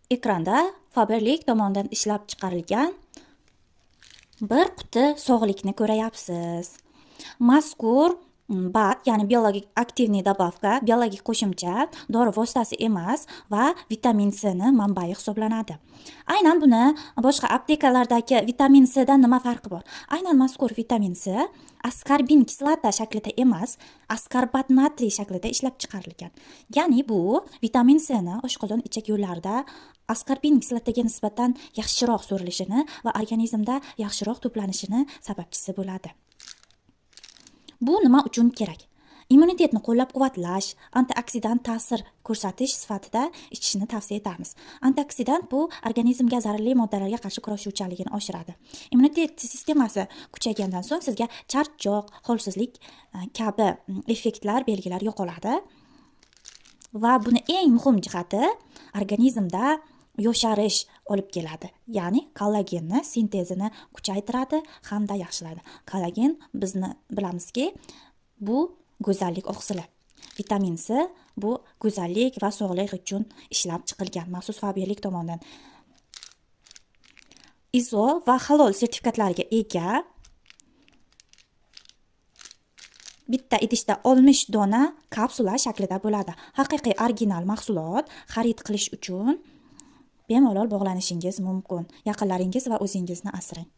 Ekranda Faberlic tomonidan ishlab chiqarilgan bir quti sog'likni ko'rayapsiz. Mazkur БАД, ya'ni biologik активный добавка, biologik qo'shimcha, dori vositasi emas va vitamin C ni manbai hisoblanadi. Aynan buni boshqa aptekalardagi vitamin C dan nima farqi bor? Aynan mazkur vitamin C askarbin kislota shaklida emas, askorbat natriy shaklida ishlab chiqarilgan. Ya'ni bu vitamin C ni oshqozon ichak yo'llarida askarbin kislotaga nisbatan yaxshiroq so'rilishini va organizmda yaxshiroq to'planishini sababchisi bo'ladi. Bu nima uchun kerak? Immunitetni qo'llab-quvvatlash, antioksidant ta'sir ko'rsatish sifatida ichishni tavsiya etamiz. Antioksidant bu organizmga zararli moddalarga qarshi kurashuvchanligini oshiradi. Immunitet sistemasi kuchaygandan so'ng sizga charchoq, holsizlik kabi effektlar, belgilar yo'qoladi. Va buni eng muhim jihati organizmda yosharish olib keladi. Ya'ni kollagenni sintezini kuchaytiradi hamda yaxshilaydi. Kollagen, bizni bilamizki, bu go'zallik oqsili. Vitamin C bu go'zallik va sog'lik uchun ishlab chiqilgan maxsus Faberlic tomonidan ISO va halol sertifikatlariga ega. Bitta idishda 60 dona kapsula shaklida bo'ladi. Haqiqiy original mahsulot. Xarid qilish uchun bemalol bog'lanishingiz mumkin. Yaqinlaringiz va o'zingizni asrang.